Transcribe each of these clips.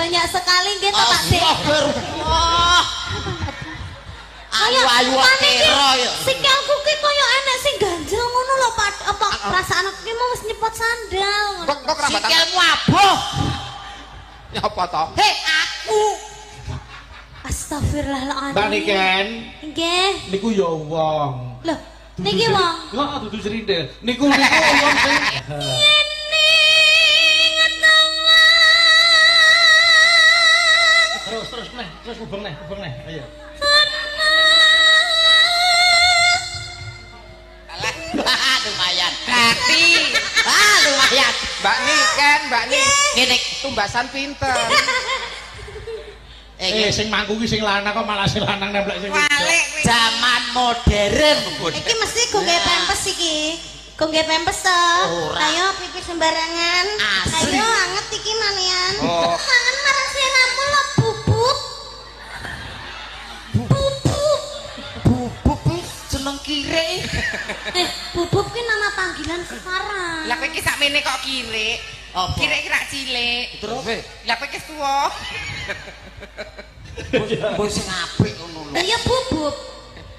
banyak sekali nggih to Pak Dik. Astagfirullah. Ayu-ayu kira ya. Sikilku ki koyo enek sing ganjel ngono lho Pak. Apa perasaan aku ki mau wis nyepot sandal ngono. Kok kerabatan Sikilmu aboh. Nyapa to? Hei, aku. Astagfirullahaladzim. Mbak Niken, Nggih. niku ya wong. Lho, niki wong. Heeh, dudu srindil. Niku niku wong sing Yen ning terus terus neh, terus ubeng neh, ubeng neh. Ayo. Alah, lumayan. Berarti. Ah, lumayan. Mbak Niken, Mbak Niken. Ngene Tumbasan pinter. Sing mangku ki sing lanang kok malah sing lanang nemplek sing wedok. Zaman modern. Iki mesti go nggae pempes iki. Go nggae pempes to. Ayo pipis sembarangan. Asli. Ayo anget iki malian. Oh. Kangen marang sliramu lho bubuk. Bubuk. Bubuk ki jeneng kirek. Bubuk ki nama panggilan sekarang. Lah kowe iki sakmene kok kirek. Apa? Kirek ki rak cilik. Terus Lah kowe iki tuwa. mbok sing apik ngono lho. Lah ya bubuk.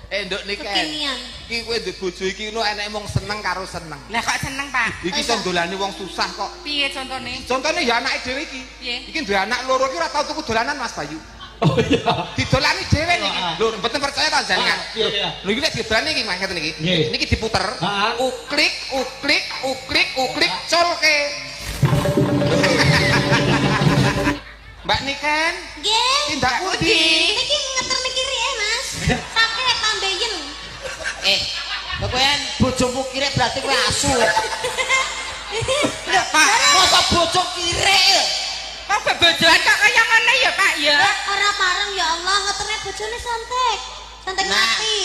Nduk Niken. Kekinian. Iki kowe ndek bojo iki ngono eneke wong seneng karo seneng. Lah kok seneng, Pak? Iki iso ndolani wong susah kok. Piye contone? Contone ya anake dhewe iki. Piye? Iki duwe anak loro iki ora tau tuku dolanan Mas Bayu. Oh iya. Didolani dhewe niki. Lho, mboten percaya ta jenengan? Iya, iya. Lho iki nek didolani iki Mas ngeten iki. Niki diputer. Uklik, uklik, uklik, uklik, culke. Mbak Niken, Nggih. tindak pundi? Niki ngeterne kiri Mas. Pakai pambeyen. Kowe bojomu kirek berarti kowe asu. Lho, Pak, Masa bojo kirek? kok bebojoan kok kaya ngono ya, Pak ya? Ora pareng ya Allah, ngeterne bojone santek. Santek Nah. mati.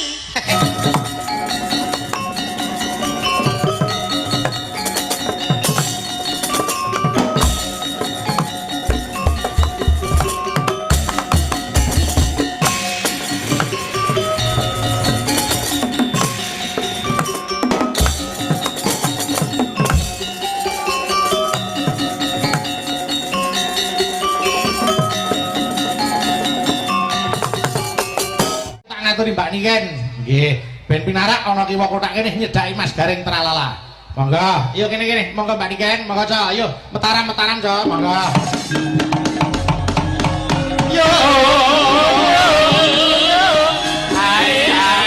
Tak ngaturi Mbak Niken. Nggih, ben pinarak ana kiwa kothak kene nyedhaki Mas Gareng tralala. Monggo. Ayo kene-kene, monggo Mbak Niken, monggo Cok. Ayo metaram-metaram Cok, monggo. Yo. Ai ai.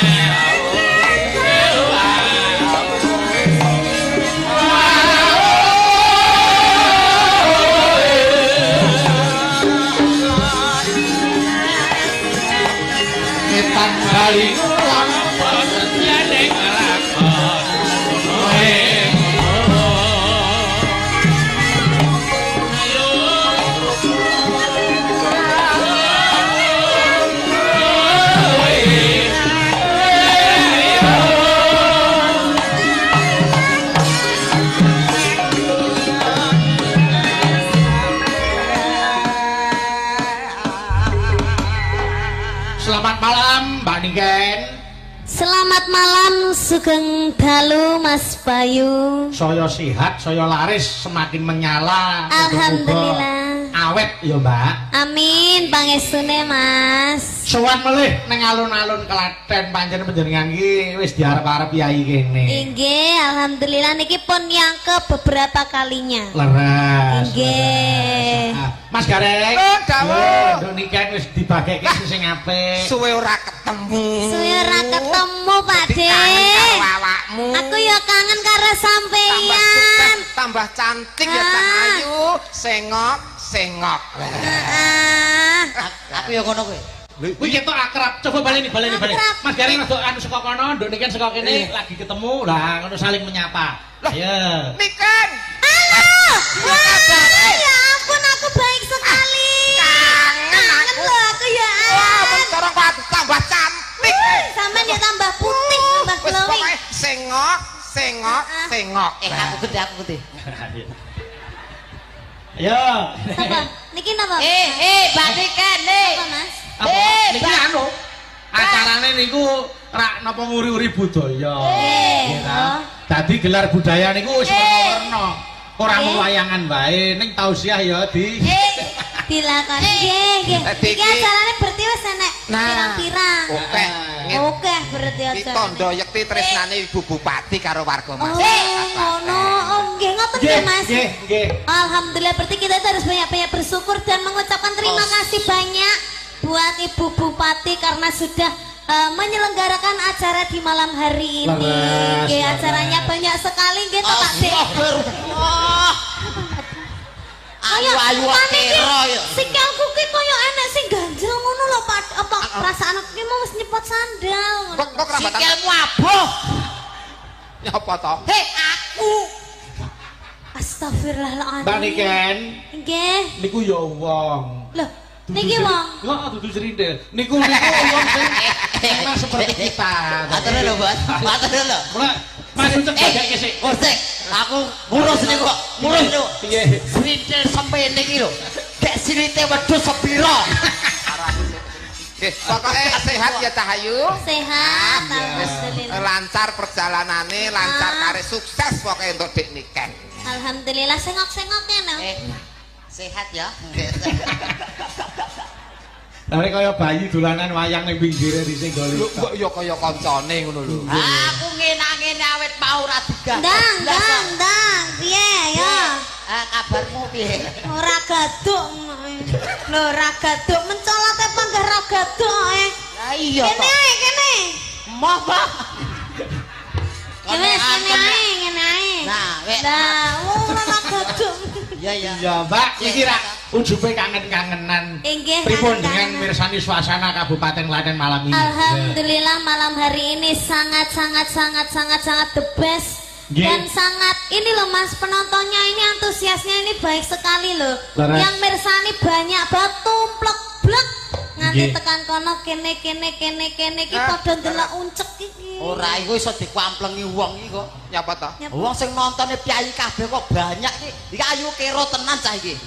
Etan bali ulang ning lakon. Selamat malam Mbak Niken. Selamat malam sugeng dalu Mas Bayu. Saya sehat, saya laris, semakin menyala. Alhamdulillah. Awet ya Mbak. Amin pangestune Mas. Sowan melih ning alun-alun Klaten pancen panjenengan iki wis diarep-arep yai kene. Inggih, alhamdulillah niki pun yang ke beberapa kalinya. Leres. Inggih. leres. Mas Gareng. Oh, dawuh. Nduk Niken wis dibageke sing apik. Suwe ora ketemu. Suwe ora ketemu Pak Dadi De. kangen karo awakmu. Aku ya kangen karo Tambah sampeyan. sukses, tambah cantik ya Cak Ah. Ayu. Sengok, sengok. Heeh. Aku ya ngono kowe. Kuwi ketok akrab. Coba baleni, baleni, baleni. Akrab. Mas Gareng rada anu saka kono, Nduk Niken saka kene lagi ketemu. Lah ngono saling menyapa. Lah. Ayo. Niken. Halo. Wah, ya ampun aku baik sekali. Kangen Kangen aku. loh aku ya. Wah, mencorong kok aku tambah cantik. Sampeyan ya tambah putih, tambah Wis glowing. pokoke sengok, sengok, sengok. Aku gede, aku gede. Ayo. Apa? Niki napa? Mbak Niken, eh. Apa, Mas? Apa? Niki anu. Acarane niku rak napa nguri-uri budaya. Nggih ta? Dadi gelar budaya niku wis werna-werna. Ora mung wayangan wae, ning tausiah ya di Dilakoni. Nggih, nggih. Iki acarane berarti wis enek pirang-pirang. Oke. Oke, berarti acarane. Tondo yekti tresnane Ibu Bupati karo warga Mas. Oh, ngono. Oh, nggih ngoten nggih, Mas. Nggih, nggih. Alhamdulillah berarti kita itu harus banyak-banyak bersyukur dan mengucapkan terima kasih banyak buat Ibu Bupati karena sudah menyelenggarakan acara di malam hari ini. Nggih, acaranya banyak sekali nggih to Pak Dik. Ayu-ayu kira ya. Sikilku ki koyo enek sing ganjel ngono lho Pak. Apa perasaan aku ki mau wis nyepot sandal ngono. Kok rambatan sikilmu aboh. Nyapa to? Hei, aku. Astagfirullahaladzim. Mbak Niken. Nggih. Niku ya wong. Lho, niki wong. Heeh, dudu srindel. Niku wong sing memang seperti kita. Atune lho, Bos. Atune lho. Mulai Mas Ucek gagake sik. Ucek, aku ngurus niku kok. Ngurus niku. Piye? Srindel sempene iki lho. Gek silite wedhus sepira? Nggih, pokoke sehat ya Cahayu. Sehat, alhamdulillah. Lancar perjalanane, lancar kare sukses pokoke untuk Dik Niken. Alhamdulillah sengok-sengok ya no. Sehat ya. Lha kaya bayi dolanan wayang ning pinggire disenggoli. Lho kok ya kaya kancane ngono lho. Aku ngene-ngene awet mau ora digagas. Ndang, ndang, ndang. Piye ya? Kabarmu piye? Ora gaduk. Lho ora gaduk mencolote panggah ora gaduk ae. Lah iya to. Kene ae, kene. Moh, moh. Kene ae, ngene ae. Nah, wek. Lah, ora gaduk. Iya, iya. Iya, Mbak, iki rak ujube kangen-kangenan. Pripun dengan mirsani suasana Kabupaten Klaten malam ini? Alhamdulillah malam hari ini sangat sangat sangat sangat sangat the best. Dan sangat ini loh Mas, penontonnya ini antusiasnya ini baik sekali loh. Yang mirsani banyak banget tumplek blek nganti tekan kono kene kene kene kene iki padha ndelok uncek iki. Ora iku iso dikuamplengi wong iki kok. Nyapa to? Wong sing nontone piyayi kabeh kok banyak iki. Iki ayu kero tenan cah iki.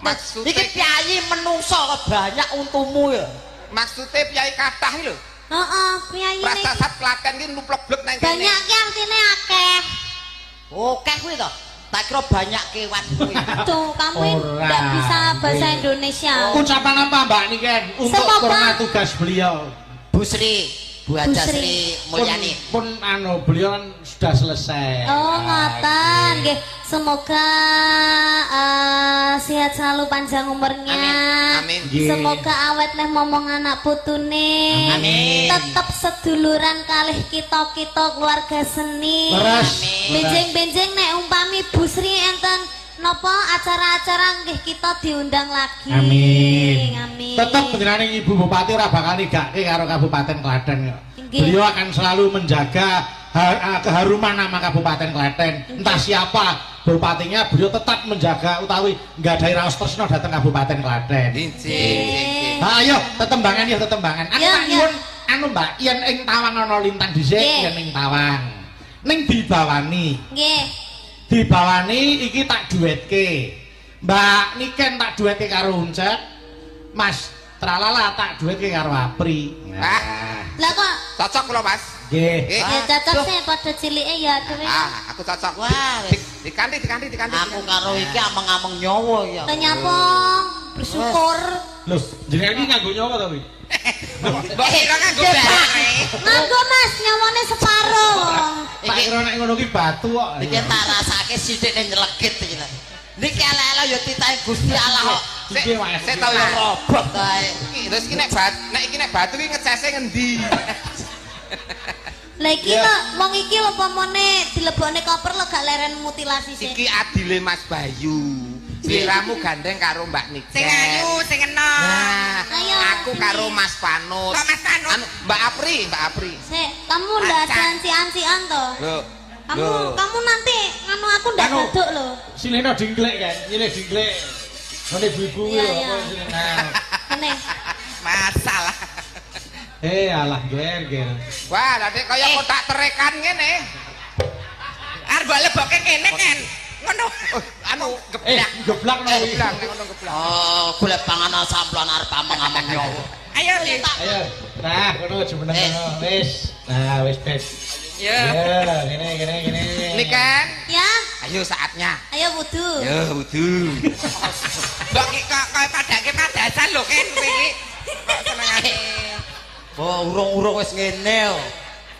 Maksude iki piyayi menungso kok banyak untumu ya. Maksude piyayi kathah iki lho. Heeh, piyayi iki. Prasasat Klaten iki nuplek-blek nang kene. Banyak ki artine akeh. Akeh kuwi to. Tak kira banyak kewan kuwi. Tuh, kamu nggak bisa bahasa Indonesia. Ucapan apa Mbak Niken untuk purna tugas beliau? Bu Sri, Bu Haja Sri Mulyani. Pun anu beliau kan sudah selesai. Oh, ngoten nggih. Semoga sehat selalu panjang umurnya. Amin. Amin. Semoga awet leh momong anak putune. Amin. Tetep seduluran kalih kita-kita keluarga seni. Benjing-benjing nek umpami Bu Sri enten napa acara-acara nggih kita diundang lagi. Amin. Amin. Tetep panjenengan Ibu Bupati ora bakal nigake karo Kabupaten Klaten. Beliau akan selalu menjaga keharuman nama Kabupaten Klaten. Entah siapa bupatinya, beliau tetap menjaga utawi nggadahi raos tresna dhateng Kabupaten Klaten. Nggih. Ha ayo tetembangan ya tetembangan. Aku tak nyuwun anu Mbak, yen ing tawang ana lintang dhisik, yen ing tawang. Ning dibawani. Nggih. Dibawani iki tak duetke. Mbak Niken tak duetke karo Uncek. Mas Tralala tak duetke karo Apri. Nah. Lah kok cocok kula Mas. Nggih. Ya cocok sih padha cilike ya dhewe. Ah, aku cocok. Wah, dikanti dikanti dikanti. Aku karo iki ameng-ameng nyawa ya. Lah nyapa? Bersyukur. Lho, jenengan iki nganggo nyawa to kuwi? Mbok kira nganggo baterai. Nganggo Mas, nyawane separo. Tak kira nek ngono ki batu kok. Iki tak rasake sithik ning nyelekit iki lho. Niki elek-elek ya titahe Gusti Allah kok. Sik tau ya robot ae. Terus iki nek batu, nek iki nek batu iki ngecese ngendi? Lah iki to wong iki lho pomone dilebokne koper lho gak leren mutilasi sih. Iki adile Mas Bayu. Sliramu gandeng karo Mbak Niken. Sing ayu, sing enom. Nah, aku karo Mas Panut. Kok Mas Panut? Anu, Mbak Apri, Mbak Apri. Sik, kamu ndak ada anci-ancian to? Lho. Kamu nanti nganu aku ndak gaduk lho. Sileno dingklek kan, nyilih dingklek. Ngene ibu-ibu kuwi lho, nah. Ngene. Masalah. Alah ger ger. Wah, dadi kaya kotak terekan ngene. Arep mbok lebokke kene kan. Ngono. Anu geblak, geblak ngono kuwi. Ngono geblak. Oh, golek panganan samplan arep ameng-ameng nyawa. Ayo, Dik. Ayo. Nah, ngono aja meneng ngono. Wis. Nah, wis wis. Ya. Ya, ngene ngene ngene. Niken. Ya. Ayo saatnya. Ayo wudu. Ya, wudu. Mbok iki kok kaya padake Ken kowe iki. Kok senengane. Oh, urung-urung wis ngene.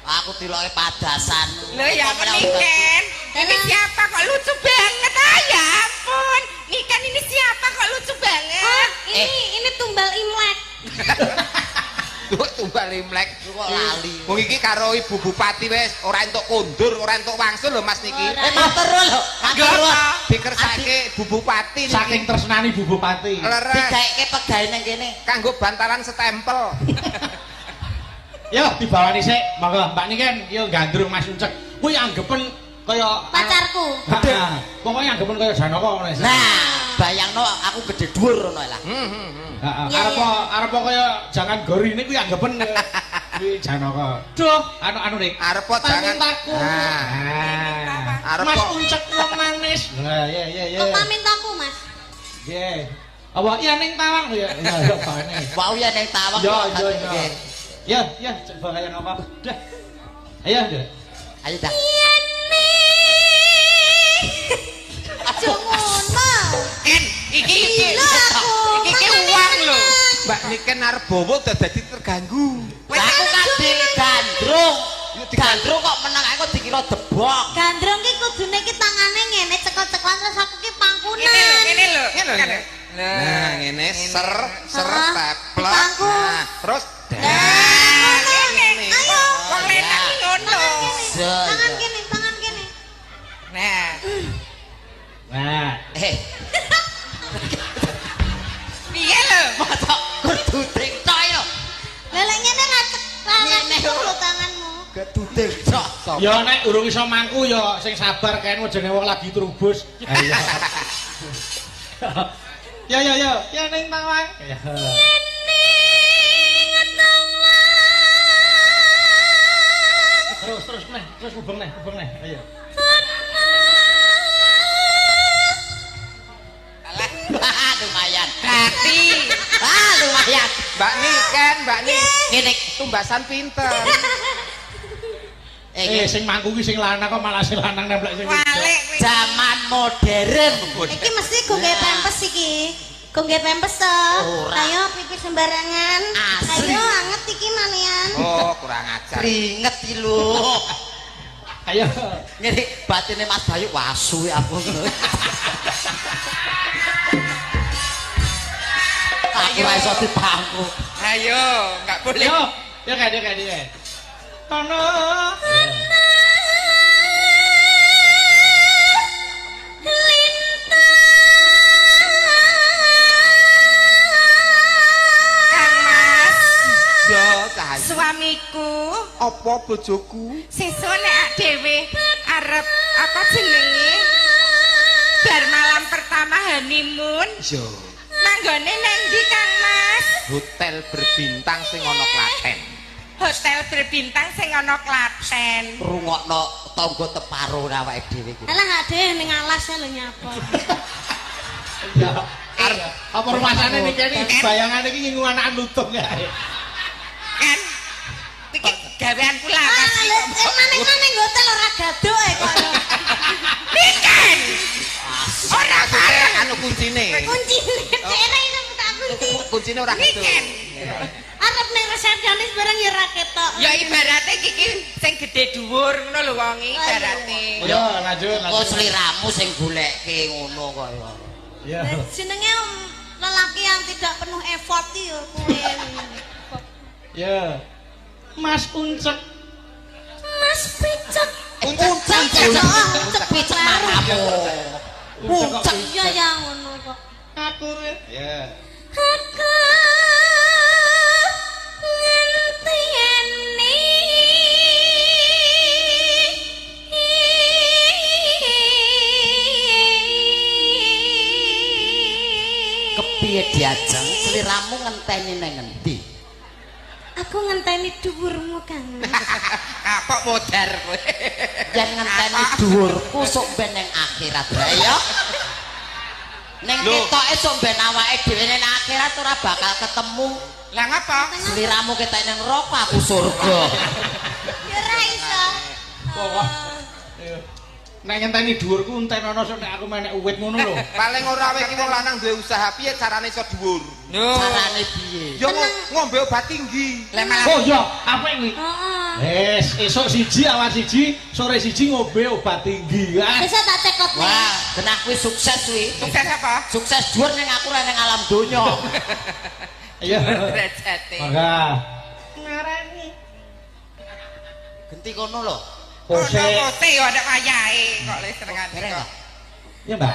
Aku diloke padasan. Lho ya apa Niken? Ini siapa kok lucu banget? Ah ya ampun. Niken ini siapa kok lucu banget? Oh, ini tumbal Imlek. Tuh tumbal Imlek kok lali. Wong iki karo Ibu Bupati wis ora entuk kondur, ora entuk wangsul lho Mas niki. Matur nuwun lho, matur nuwun. Dikersake Ibu Bupati niki. Saking tresnane Ibu Bupati. Digaeke pegawe nang kene. Kanggo bantalan stempel. Yo dibawani sik, monggo Mbak Niken, yo gandrung Mas Uncek. Kuwi anggepen kaya pacarku. Heeh. Pokoke anggepen kaya Janaka ngono wis. Nah, bayangno aku gede dhuwur ngono lah. Heeh. Arep kaya jangan gorine kuwi anggepen kuwi Janaka. Duh, anu nek arep jangan pamintaku. Nah. Arep Mas Uncek wong manis. Lah, iya iya iya. Kok pamintaku, Mas? Nggih. Apa ya ning tawang ya? Ya bane. Wau ya ning tawang. Yo yo yo. Ya, ya, coba kayak apa? Dah. Ayo, dah. Ayo dah. Yen aja ngono. Ken, iki iki iki uang lho. Mbak Niken arep bawa dadi terganggu. Aku kan digandrung. Gandrung kok menang aku dikira debok. Gandrung ki kudune ki tangane ngene cekel-cekelan terus aku ki pangkunan. Ngene lho, ngene lho. Nah, ngene ser ser teplek. Nah, terus ngene. Ayo, wong lanang ngono. Tangan kene, tangan kene. Nah. Nah. Piye lho? Mosok kudu tok yo. Lah lek ngene ra ngene lho tanganmu. Geduding tok. Ya nek urung iso mangku ya sing sabar kaen jenenge wong lagi trubus. Ayo. Ya ya ya, ya ning tawang. Yen ning tawang. Terus terus neh, terus hubung neh, hubung neh. Ayo. Alah, lumayan. Berarti. Ah, lumayan. Mbak Niken, Mbak Niken. Ngene tumbasan pinter. Sing mangku ki sing lanang kok malah sing lanang nemplek sing wedok. Zaman modern. Iki mesti go nggae pempes iki. Go nggae pempes to. Ayo pipis sembarangan. Ayo anget iki malian. Oh, kurang ajar. Kringet iki lho. Ayo. Ngene batine Mas Bayu wasu aku ngono. Aku ora iso dipangku. Ayo, enggak boleh. Yo, yo kae yo kae. Tono. Kang Mas. Yo, cah. Suamiku, apa bojoku? Sesuk nek dhewe arep apa jenenge? Bar malam pertama honeymoon. Yo. Manggone nang ndi Kang Mas? Hotel berbintang sing ana Klaten. Hotel berbintang sing ana Klaten. Rungokno tangga teparo awake dhewe iki. Alah gak dhewe ning alas lho nyapa. Ya. Apa rumasane niki iki bayangane iki ngingu anakan lutung ya. Kan iki gaweanku lawas iki. Maning-maning hotel ora gaduk e kok. Niken. Ora bareng anu kuncine. Kuncine cere iso tak kunci. Kuncine ora gaduk. Niken. Arep ning resepsionis bareng ya ora ketok. Ya ibarate iki sing gedhe dhuwur ngono lho wong iki ibarate. Yo lanjut lanjut. Kok sliramu sing goleke ngono kok ya. Ya. Jenenge lelaki yang tidak penuh effort iki ya kowe. Ya. Mas Uncek. Mas Picek. Uncek uncek picek matamu. Uncek iya ya ngono kok. Aku ya. Aku ngenteni kepiye diajeng sliramu ngenteni nang ngendi? Aku ngenteni dhuwurmu Kang. Kapok modar kowe. Yen ngenteni dhuwurku sok ben nang akhirat wae ya. Ning ketoke sok ben awake dhewe nang akhirat ora bakal ketemu. Lah ngapa? Sliramu ketok nang neraka aku surga. Ya ora iso. Nek ngenteni dhuwurku entenono sok nek aku menek uwit ngono lho. Paling ora kowe iki wong lanang duwe usaha piye carane iso dhuwur? Carane piye? Ya ngombe obat tinggi. Oh iya, apik kuwi. Heeh. Wes, esuk siji awan siji, sore siji ngombe obat tinggi. Besok tak cekot nih. Wah, genah kuwi sukses kuwi. Sukses apa? Sukses dhuwur ning aku ora ning alam donya. Iya. Derajate. Mangga. Ngarani. Genti kono lho. Pose. Pose yo ada wayahe kok le senengane kok. Iya, Mbak.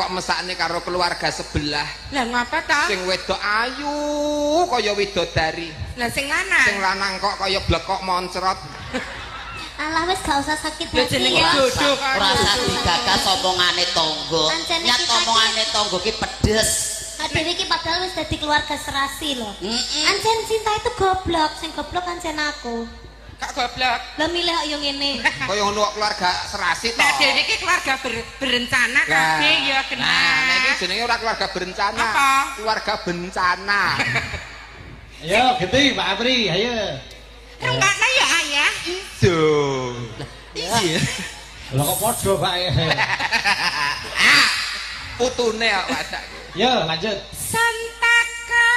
Mesakne karo keluarga sebelah. Lah ngapa ta? Sing wedok ayu kaya widodari. Lah sing lanang? Sing lanang kok kaya blekok moncrot. Alah wis gak usah sakit hati. Jenenge jodoh kan. Ora usah digagas omongane tangga. Nyat omongane tangga ki pedes. Dhewe iki padahal wis dadi keluarga serasi lho. Ancen cinta itu goblok, sing goblok ancen aku. Kok goblok? Lah milih kok yo ngene. Kaya ngono kok keluarga serasi to. Nah dhewe iki keluarga berencana kabeh ya kena. Nah, nek iki jenenge ora keluarga berencana. Apa? Keluarga bencana. Ayo genti Pak Apri, ayo. Rungokno ya ayah. Ijo. Iya. Lah kok padha Pak. Ah. Putune kok padake. Yo lanjut. Santaka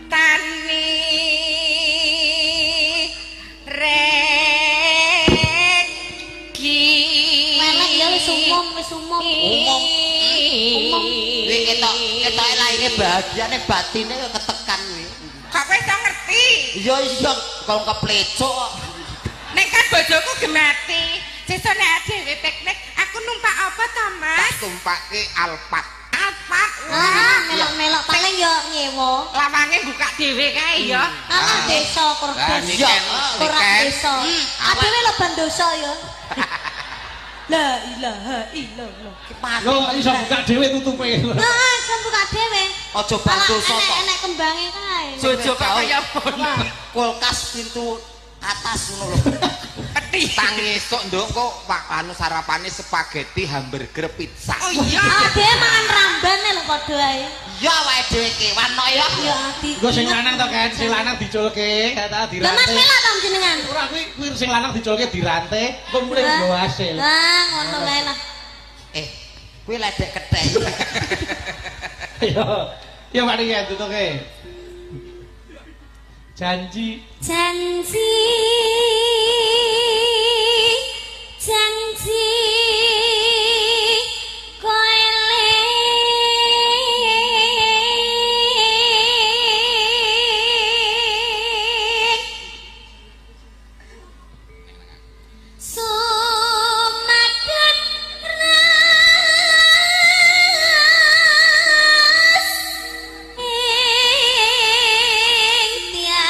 tani regi. Melek ya wis umum, wis umum. Umum. Umum. Kuwi ketok ketoke lahire bahagiane batine kok ketekan kuwi. Kok kowe iso ngerti? Iya iya, kok keplecok kok. Nek kan bojoku gemati. Sesuk nek dhewe piknik, aku numpak apa ta, Mas? Tak tumpake Alphard. Alphard. Wah, melok-melok paling yo nyewa. Lawange buka dhewe kae ya. Alah desa kordus. Korak desa. Adewe lho bandosa ya. La ilaha illallah. Lho iso buka dhewe tutupe. Heeh, iso buka dhewe. Aja bandosa to. Enek kembange kae. Jojo kok kaya ngono. Kulkas pintu atas ngono lho. Peti. Tangi esuk nduk kok Pak anu sarapane spaghetti, hamburger, pizza. Oh iya. Dhewe mangan rambane lho padha ae. Ya awake dhewe kewan kok ya. Ya ati. Engko sing lanang to kan, sing lanang diculke, ta dirante. Lah Mas melok to jenengan? Ora kuwi kuwi sing lanang diculke dirante, engko mulih nggo hasil. Lah ngono kae lah. Eh, kuwi ledek kethek. Ayo. Ya Pak Rian tutuke. Janji. Janji. Janji kowe eling sumadat ras ing tias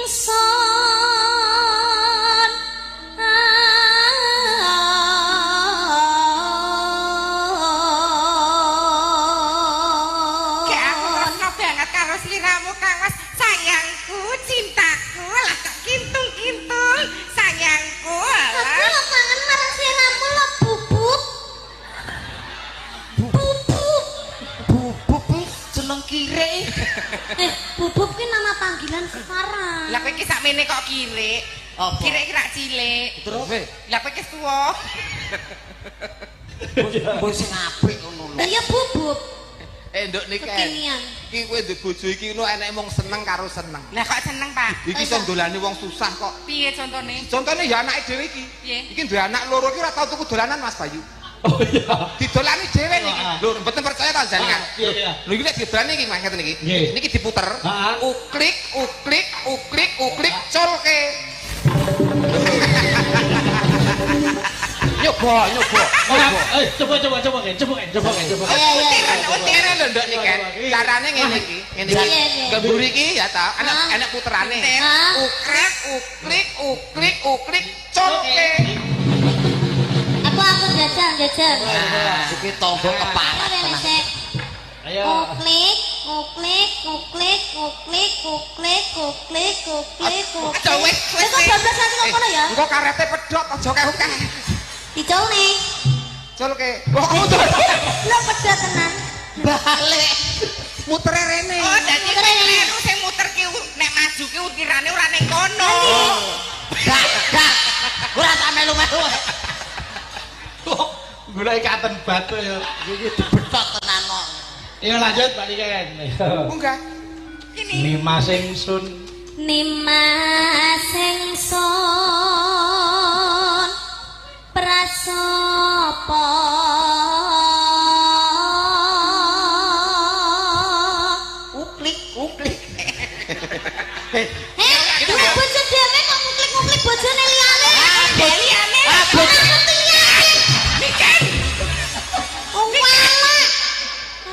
ingsun. Kayak aku tresno banget karo sliramu Kang Mas. Sayangku, cintaku, lah kok kintung-kintung. Sayangku, Aku alah. lo kangen marang sliramu lo bubuk. Bubuk. Bubuk kuwi jeneng kire. Bubuk ki nama panggilan sekarang. Lah kowe iki sakmene kok kirik. Apa? Kirik ki rak cilik. Terus Lah kowe iki tuwa. mbok sing apik ngono lho. Lah ya bubuk. Eh nduk niki. Kekinian. Iki kowe ndek bojo iki ngono eneke mung seneng karo seneng. Lah kok seneng, Pak? Iki iso ndolani wong susah kok. Piye contone? Contone ya anake dhewe iki. Piye? Iki duwe anak loro iki ora tau tuku dolanan Mas Bayu. Oh iya. Didolani dhewe niki. Lho mboten percaya ta jenengan? Iya iya. Lho iki nek didolani iki Mas ngeten niki. Nggih. Niki diputer. Heeh. Uklik uklik uklik uklik culke. Nyoba Nyoba, nyoba. Coba coba coba coba coba coba. Ngene lho Nduk Niken. Carane ngene iki. Ngene iki. Gemburi iki ya ta, enek puterane. Ukrik ukrik ukrik ukrik culke. Aku jajal jajal. Iki tonggo keparat tenan. Ayo. Uklik uklik uklik uklik uklik uklik uklik uklik. Aja wis wis. Kok bablas nanti kok ngono ya? Engko karete pedhot aja akeh-akeh. Diculne. Culke. Kok muter. Lho pedhot tenan. Balik. Mutere rene. Oh, dadi kleru sing muter ki nek maju ki ukirane ora ning kono. Gak, gak. Ora tak melu-melu. Golek katen batu ya. Iki dibethot tenan kok. Iya lanjut Pak Niken. Munggah. Ini. Nimas ingsun. Nimas ingsun prasapa uklik uklik. Eh, duwe bojo dhewe kok nguklik-nguklik bojone liyane. Liyane. Niken. Wala.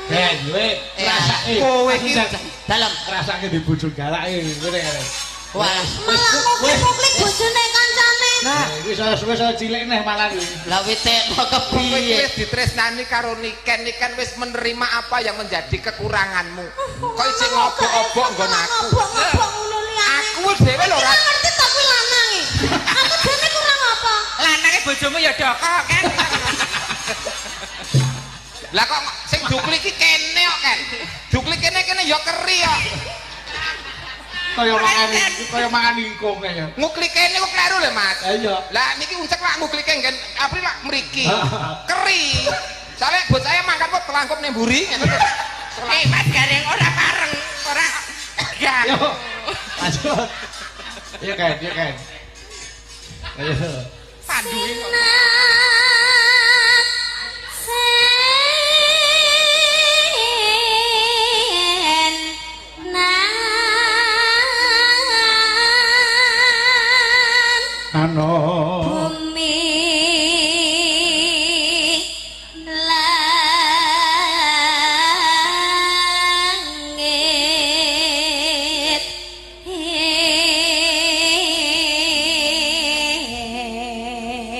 Ben, kowe ngrasake kowe iki dalem ngrasake di bojo galak iki ngene ngene. Wah, malah nguklik-nguklik bojone kancane. Nah, wis wis cilik neh malah iki. Lah witekno kepiye? Wis ditresnani karo Niken, Niken wis menerima apa yang menjadi kekuranganmu. Kok isih ngobok-obok nggon aku. Ngobok-ngobok ngono liyane. Aku dhewe lho ora ngerti ta kuwi lanange. Aku dhewe kurang apa? Lanange bojomu ya doko kan. Lah kok sing duklik iki kene kok kan. Duklik kene kene ya keri kok. Kaya mangan ingkung kaya. Nguklik kene kok kleru lho Mas. Iya. Lah niki uncek lak nguklike nggen April lak mriki. Keri. Soale bocahe mangkat kok telangkup ning mburi ngene. Eh Mas Gareng ora pareng, ora gak. Yo. Lanjut. Iya kan, iya kan. Ayo. Panduwe kok. Ano bumi langit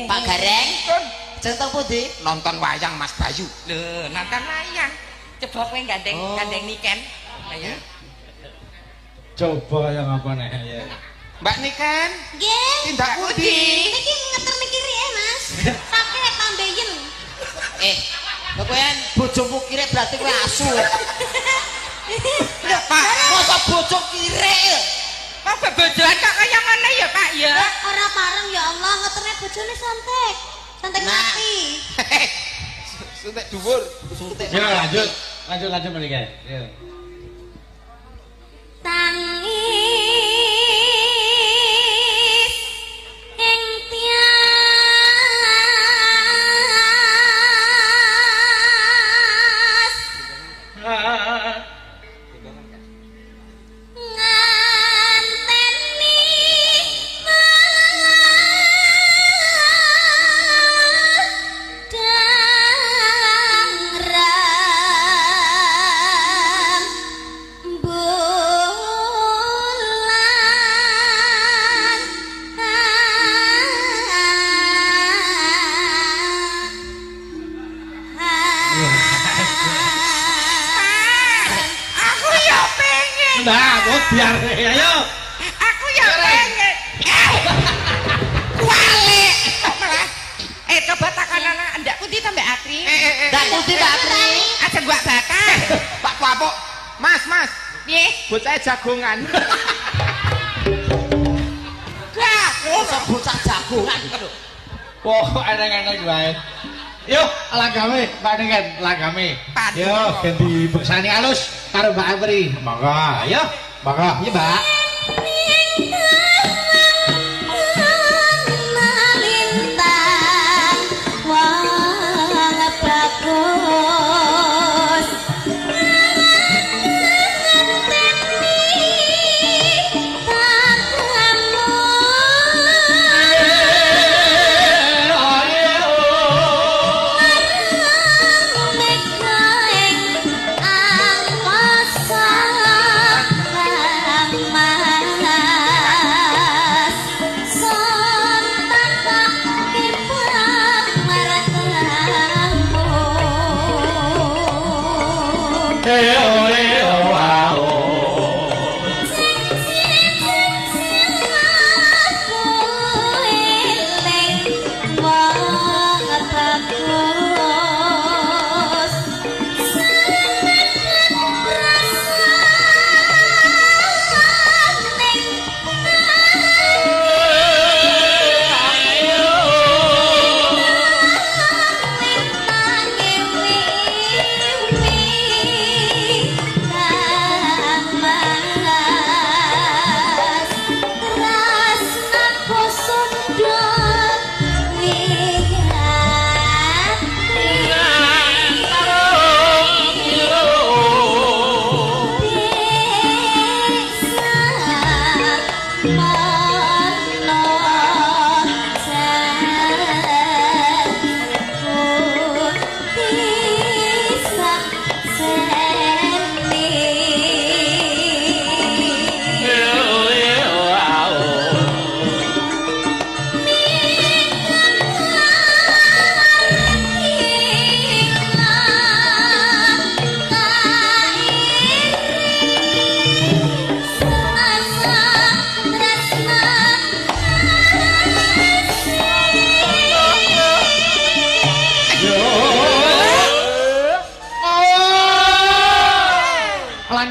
Pak Gareng centeng pundi? Nonton wayang Mas Bayu. Lho, nonton wayang. Coba kowe gandeng gandeng Niken. Ayo. Coba yang apa nih ya. Mbak Niken, nggih. Tindak pundi? Niki ngeterne kiri Mas. Sakit tambeyen. Eh, kowe bojomu kire berarti kowe asu. Lho, Pak, mosok bojo kire? Kok bebojoan kok kaya ngene ya, Pak ya? Ora pareng ya Allah, ngeterne bojone santek. Santek mati. Suntik dhuwur. Suntik. Ya lanjut. Lanjut lanjut Mbak Niken. Ya. Tangis ing tias nganteni madang rembulan. Aku ya pengen. Nah, kok biar ayo. Aku ya pengen. Kuale. Malah. Eh coba takonan ndak pundi ta Mbak Atri? Ndak pundi Mbak Atri? Aja gua bakar. Pak Papuk. Mas, Mas. Piye? Bocah jagongan. Gak, mosok bocah jagongan iki lho. Wah, eneng-eneng wae. Yo, langgame, Mbak Niken, langgame. Yo, ben dibeksani alus karo Mbak Apri. Monggo, yo. Monggo, yo Mbak. Lintang wong bagus ngenteni takamu.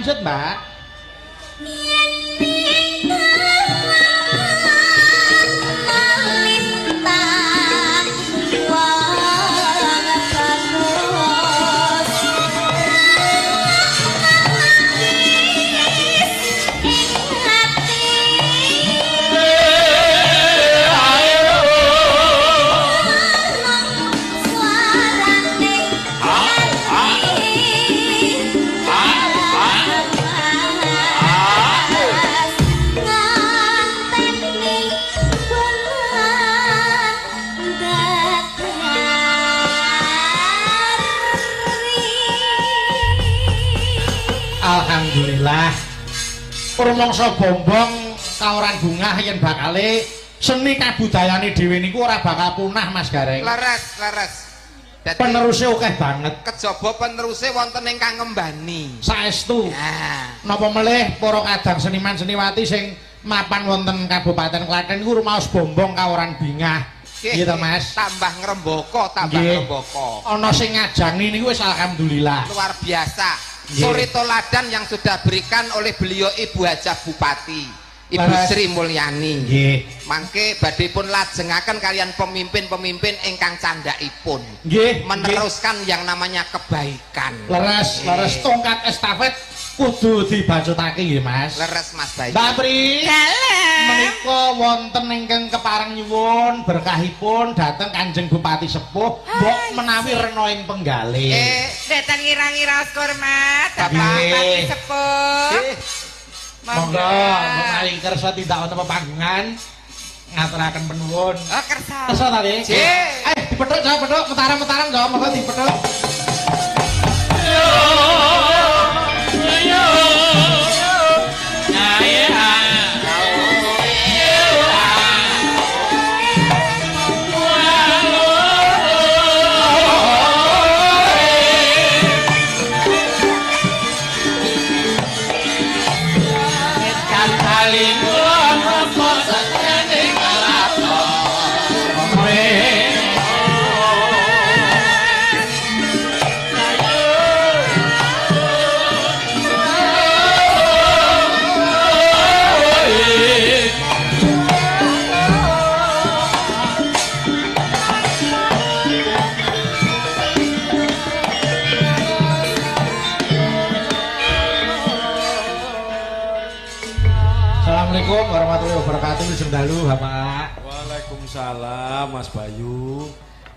Dilanjut, Mbak. Yen ning lintang wong bagus ing ati suarane nganteni bulan dadari. Alhamdulillah. Rumangsa bombong kaoran bungah yen bakale seni kabudayane dhewe niku ora bakal punah Mas Gareng. Leres, leres. Dadi Peneruse akeh banget. Kejaba peneruse wonten ingkang ngembani. Saestu. Nah, Napa melih para kadang seniman seniwati sing mapan wonten Kabupaten Klaten niku rumaos bombong kaoran bingah. Nggih to Mas? Tambah ngrembaka, tambah ngrembaka. Ana sing ngajangi niku wis alhamdulillah. Luar biasa. Nggih. Suri toladan yang sudah berikan oleh beliau Ibu Hajah Bupati, Ibu Leres. Sri Mulyani. Nggih. Mangke badhe pun lajengaken kalian pemimpin-pemimpin ingkang candhakipun. Nggih. Meneruskan yang namanya kebaikan. Leres, leres tongkat estafet kudu dibacutake nggih Mas. Leres Mas Bayu. Mbak Pri. Dalem. Menika wonten ingkang kepareng nyuwun berkahipun dhateng Kanjeng Bupati Sepuh mbok menawi rena ing penggalih. Datang ngira-ngira hormat Bapak Nggih. Bupati Sepuh. Monggo, menawi kersa tindak wonten pepanggungan ngaturaken penuwun. Oh, kersa. Kersa ta, Dik? Nggih. Dipethuk jawab pethuk, metaram-metaram jawab monggo dipethuk. Assalamualaikum warahmatullahi wabarakatuh. Sugeng dalu, Bapak. Waalaikumsalam Mas Bayu.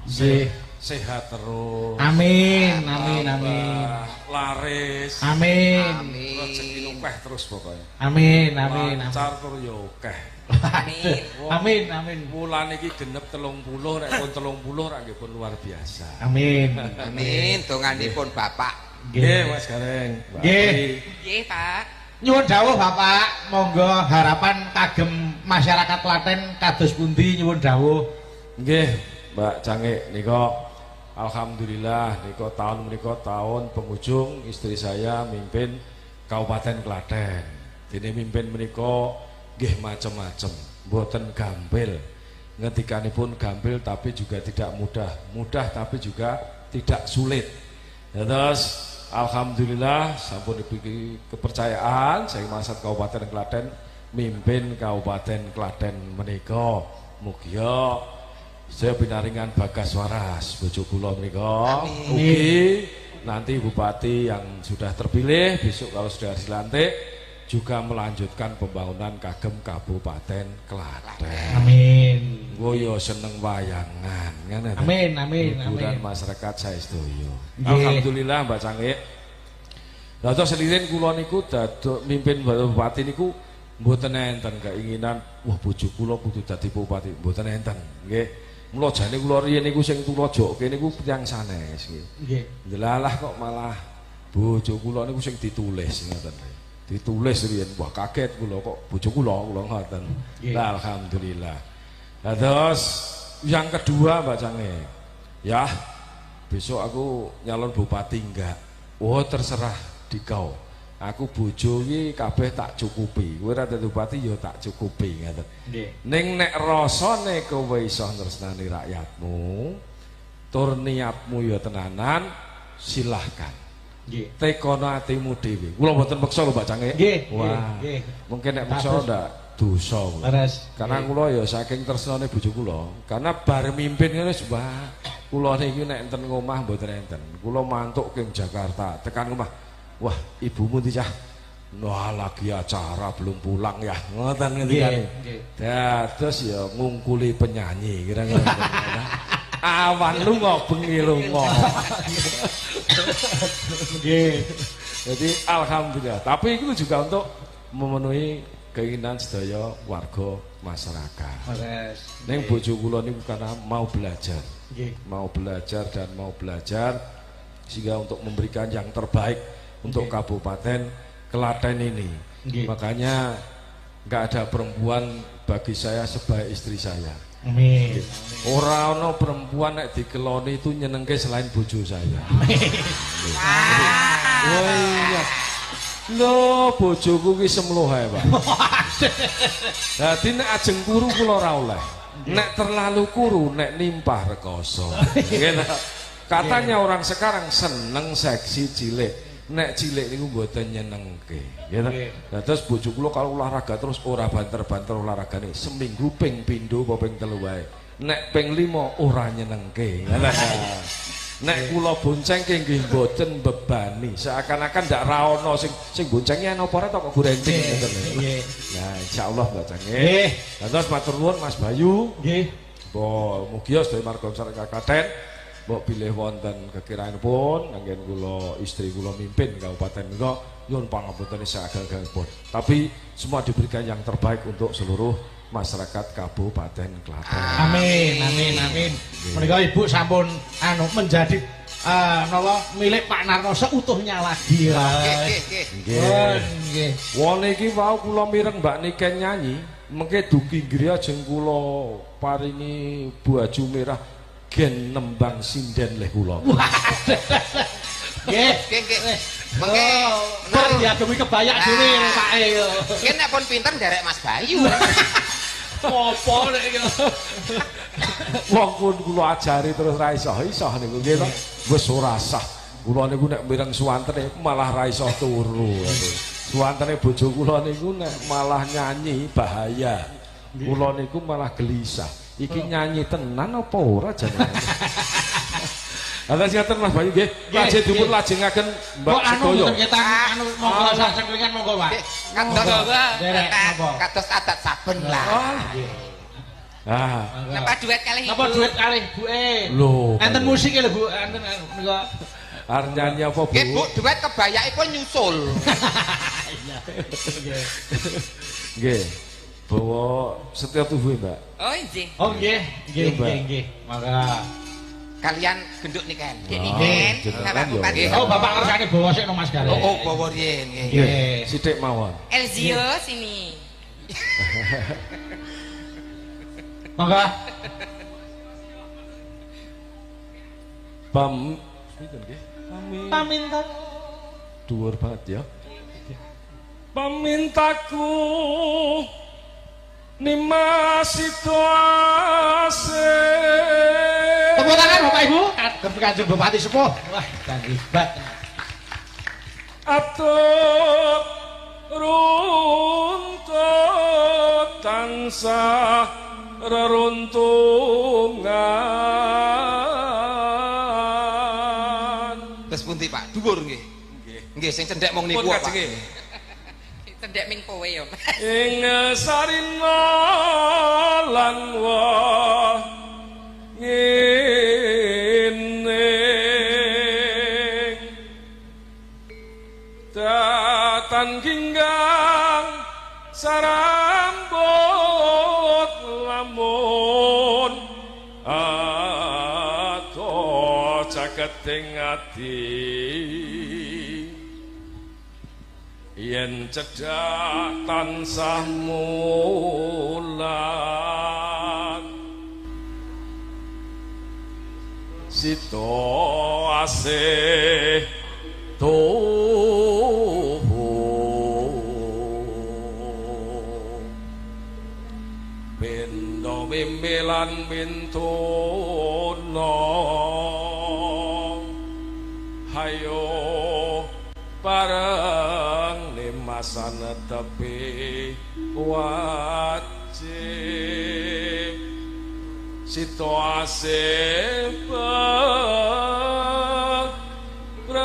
Nggih. Sehat terus. Amin, amin, amin. Laris. Amin. Rezeki akeh terus pokoknya. Amin, amin, amin. Lancar tur ya akeh. Amin. Amin, amin. Wulan iki genep 30, nek pun 30 rak nggih pun luar biasa. Amin. Amin donganipun Bapak. Nggih Mas Gareng. Mbak Nggih. Pri. Nggih, Pak. Nyuwun dawuh Bapak, monggo harapan kagem masyarakat Klaten kados pundi nyuwun dawuh. Nggih, Mbak Cangik nika alhamdulillah nika tahun menika tahun penghujung istri saya mimpin Kabupaten Klaten. Dene mimpin menika nggih macem-macem, mboten gampil. Ngendikanipun gampil tapi juga tidak mudah, mudah tapi juga tidak sulit. Terus alhamdulillah sampun diberi kepercayaan saking masyarakat Kabupaten Klaten mimpin Kabupaten Klaten menika. Mugia saya pinaringan bagas waras bojo kula menika. Ugi nanti bupati yang sudah terpilih besok kalau sudah dilantik juga melanjutkan pembangunan kagem Kabupaten Klaten. Amin. Nggo yo seneng wayangan ngene. Amin, amin, hiburan amin. Masyarakat saestuyo. Nggih. Alhamdulillah Mbak Cangik. Lah terus selirin kula niku dados mimpin bupati niku mboten enten keinginan wah bojo kula kudu dadi bupati, mboten enten nggih. Mula jane kula riyen niku sing tulojokke niku tiyang sanes nggih. Nggih. Ndelalah kok malah bojo kula niku sing ditulis ngoten. Ditulis riyen wah kaget kula kok bojo kula kula ngoten. Lah alhamdulillah. Lah terus yang kedua Mbak Cange, ya besok aku nyalon bupati enggak? Oh terserah di kau. Aku bojo iki kabeh tak cukupi. Kowe ora dadi bupati ya tak cukupi ngoten. Nggih. Ning nek rasane kowe iso nresnani rakyatmu, tur niatmu ya tenanan, silahkan. Nggih. Tekono atimu dhewe. Kula mboten meksa lho Mbak Cange. Nggih. Wah. Nggih. Mungkin nek meksa ndak dosa. Leres. Karena kula ya saking tresnane bojo kula, karena bar mimpin ngene wis wah, kula niki nek enten ngomah mboten enten. Kula mantuk king Jakarta, tekan omah. Wah, ibumu ndi cah? Wah, lagi acara belum pulang ya. Ngoten ngendikane. Dados ya ngungkuli penyanyi kira-kira. Awan lunga bengi lunga. Nggih. Jadi alhamdulillah. Tapi itu juga untuk memenuhi keinginan sedaya warga masyarakat. Leres. Ning bojo kula niku karena mau belajar. Nggih. Mau belajar dan mau belajar sehingga untuk memberikan yang terbaik untuk Kabupaten Klaten ini. Nggih. Makanya nggak ada perempuan bagi saya sebaik istri saya. Amin. Ora ana perempuan nek dikeloni itu nyenengke selain bojo saya. Oh iya. Lho, bojoku ki semluh ae, Pak. Dadi nek ajeng kuru kula ora oleh. Nek terlalu kuru nek nimpah rekoso. Nggih. Katanya orang sekarang seneng seksi cilik. Nek cilik niku mboten nyenengke. Nggih ta? Lah terus bojo kula kalau olahraga terus ora banter-banter olahragane. Seminggu ping pindho apa ping 3 wae. Nek ping 5 ora nyenengke. Lah nek kula boncengke nggih mboten bebani. Seakan-akan ndak ra ono sing sing boncenge ana apa ora to kok gorenting ngoten lho. Nggih. Nah, insyaallah Mbak Cange. Nggih. Lah terus matur nuwun Mas Bayu. Nggih. Mbok mugi sedaya warga masyarakat Klaten mbok bilih wonten kekiranganipun anggen kula istri kula mimpin kabupaten menika nyuwun pangapunten saageng-agengipun. Tapi semua diberikan yang terbaik untuk seluruh masyarakat Kabupaten Klaten. Amin, amin, amin. Menika Ibu sampun anu menjadi napa milik Pak Narno seutuhnya lagi. Nggih, nggih, Nggih. Nggih. Wong niki wau kula mireng Mbak Niken nyanyi, mengke dugi griya ajeng kula paringi baju merah gen nembang sinden leh kula. Nggih. Nggih, nggih. Mengke menawi diagemi kebayak dhewe Pak e. Nggih nek pun pinter nderek Mas Bayu. Apa nek iki? Wong pun kula ajari terus ra iso iso niku nggih to. Wis ora sah. Kula niku nek mireng suwantene malah ra iso turu. Suwantene bojo kula niku nek malah nyanyi bahaya. Kula niku malah gelisah. Iki nyanyi tenan apa ora jane? Atas ngaten Mas Bayu nggih. Lajeng dipun lajengaken Mbak Kok anu Sedoyo. mboten ketang anu monggo sakjenengan monggo Pak. Kados Derek napa? kados adat saben lah. Ah. Napa duet kalih ibu? Napa duet kalih buke? Lho. Enten musik lho Bu, enten nika. Arep nyanyi apa Bu? Nggih Bu, duet kebayakipun nyusul. Nggih. Nggih. Bawa setia tubuh Mbak. Oh nggih. Oh nggih, nggih, nggih, nggih. Maka kalian genduk niken. Nggih niken. Bapak Bupati. Oh, Bapak kersane bawa sik no Mas Gale. Oh, oh bawa riyen nggih. Nggih. Sithik mawon. Elzio sini. Monggo. Pam pinten nggih? Paminta. Dhuwur banget ya. Pamintaku Nimas itu asih. Tepuk tangan Bapak Ibu. Kagem Kanjeng Bupati Sepuh. Wah, hebat. Atur runtut tansah reruntungan. Terus pundi Pak? Dhuwur nggih. Nggih. Nggih sing cendhek mung niku Pak. Cendhek ming kowe ya. Ing sarina lan wah ngene datan ginggang sarambut lamun ato caketing ati yen cedhak tansah mulat sito asih tuhu bendo mimilan mintono hayo Bareng limasan tepi wajib situasi beraya.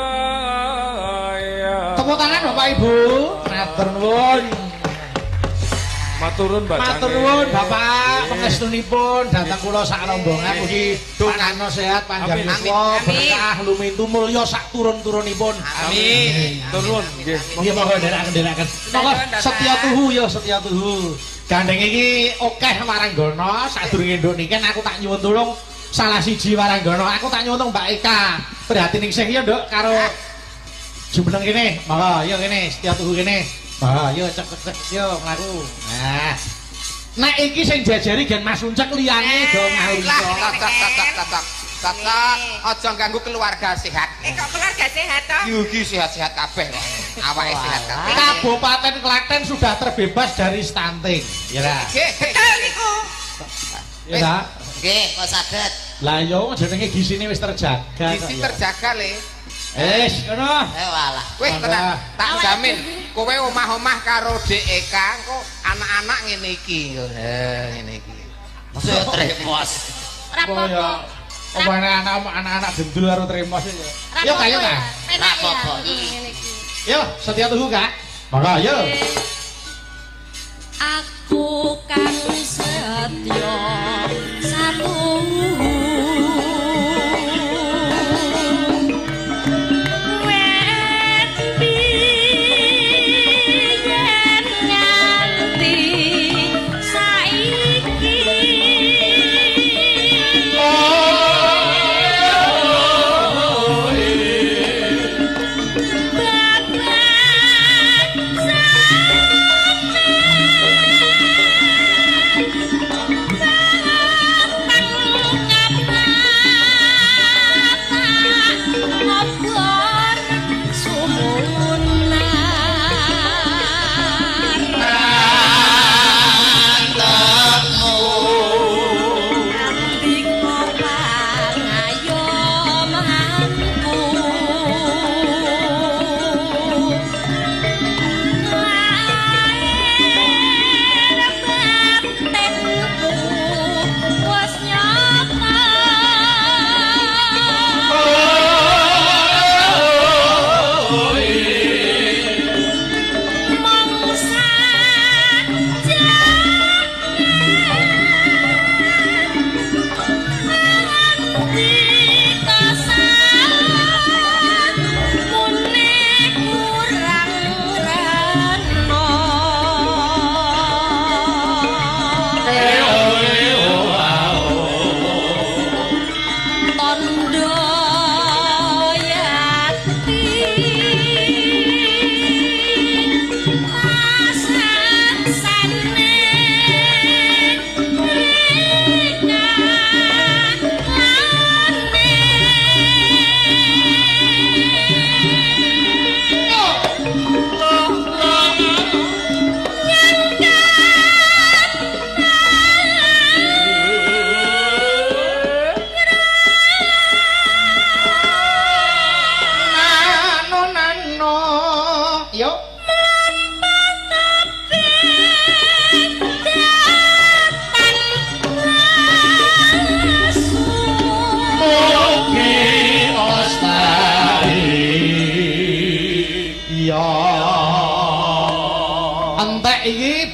Tepuk tangan Bapak Ibu. Matur nuwun. Matur nuwun Mbak. Matur nuwun Bapak pangestunipun dhateng kula sak rombongan mugi dongano sehat panjang yuswa berkah lumintu mulya sak turun-turunipun. Amin. Matur nuwun nggih. Nggih monggo nderekaken. Monggo setya tuhu ya setya tuhu. Gandeng iki akeh waranggana sadurunge nduk niken aku tak nyuwun tulung salah siji waranggana. Aku tak nyuwun tulung Mbak Eka. Prihatin ningsih ya nduk karo jumeneng kene. Monggo yo kene setya tuhu kene. Ah, yo cek cek yo mlaku. Nah. Nek iki sing jajari gen Mas Uncek liyane do ngalih. Cocok cocok cocok. Cocok aja ganggu keluarga sehat. Kok keluarga sehat to? Yugi sehat-sehat kabeh kok. Awake sehat kabeh. Kabupaten Klaten sudah terbebas dari stunting. Ya lah. Nggih, betul niku. Ya ta? Nggih, kok saged. Lah yo jenenge gisine wis terjaga. Gizi terjaga le. Wis ngono. Eh walah. Wis tenan, tak jamin kowe omah-omah karo Dek Eka engko anak-anak ngene iki. Ngene iki. Mosok tremos. Ora apa-apa. Apa anak-anak gendul karo tremos ya. Yo Kak, yo Kak. Ora apa-apa. Ngene iki. Yo, setia tuhu Kak. Monggo yo. Aku kang setya satu.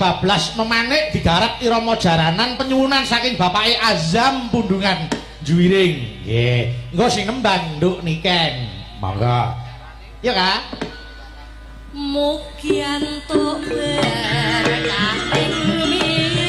Bablas memanik digarap irama jaranan penyuwunan saking bapake Azam Pundungan Juwiring. Nggih. Engko sing nembang Nduk Niken. Monggo. Ya Kak. Mugi entuk berkah ing midi.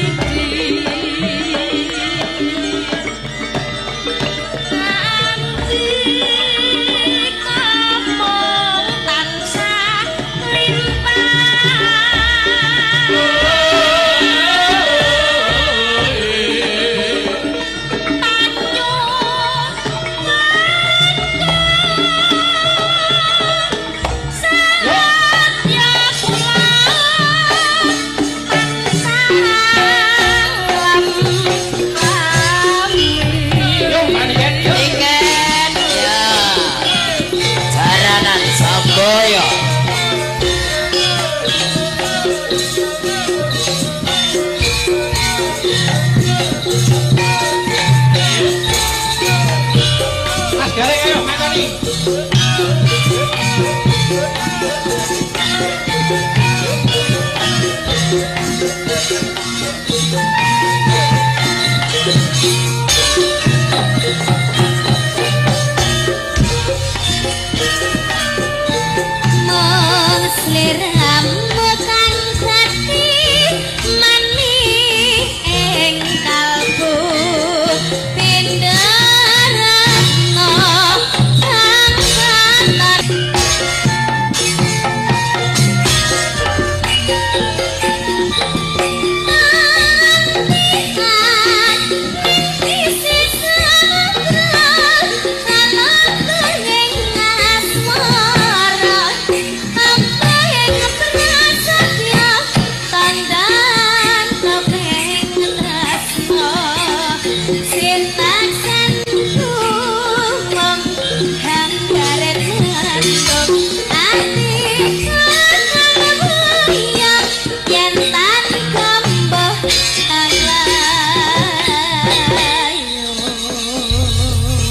Mung sliramu kang dadi manih ing kalbu pindharatna kang katon.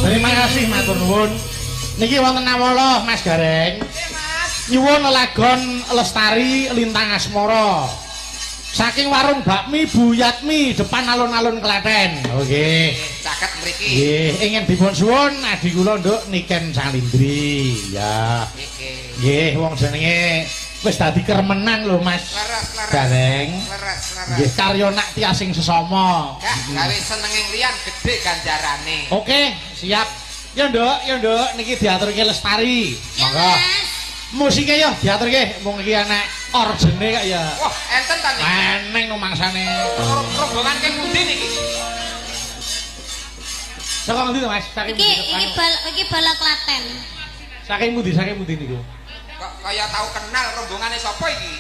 Terima kasih matur nuwun. Niki wonten nawala Mas Gareng. Nyuwun lelagon Lestari Lintang Asmara. Saking warung bakmi Bu Yatmi depan alun-alun Klaten. Oke. Caket mriki. Nggih, ingin dipun suwun adi kula Nduk Niken Salindri. Ya. Nggih, wong jenenge wis dadi kermenan lho Mas. Leres, leres. Gareng. Leres, leres. Nggih, karya nak tiasing sesama. Gak gawe senenging liyan gedhe ganjarane. Oke, siap. Ya Nduk, ya Nduk, niki diaturke Lestari. Ya Monggo. Mas. Musike yo diaturke, mung iki enek orgene kok ya. Wah, enten ta niki? Eneng numangsane. Rombongan keng pundi niki? Saka ngendi to Mas? Saking Iki pundi? iki bal iki bala Klaten. Saking pundi? Saking pundi niku? Kok kaya tau kenal rombongane sapa iki?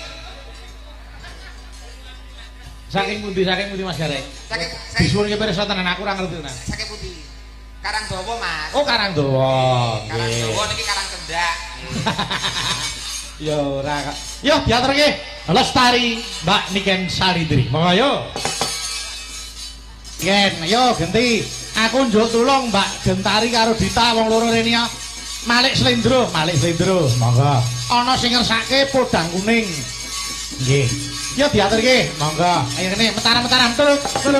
Saking pundi? Saking pundi Mas Gareng? Saking Disuwunke pirsa tenan aku ora ngerti tenan. saking pundi? Karangdawa, Mas. Oh, Karangdawa. Karangdawa niki Karang Cendak. Ya ora kok. Yo diaturke Lestari Mbak Niken Salindri. Monggo yo. Ken, yo genti. Aku njuk tulung Mbak Gentari karo Dita wong loro rene ya. Malik Slendro, Malik Slendro. Monggo. Ana sing ngersake podang kuning. Nggih. Yo diaturke, monggo. Ayo kene metaram-metaram tulung.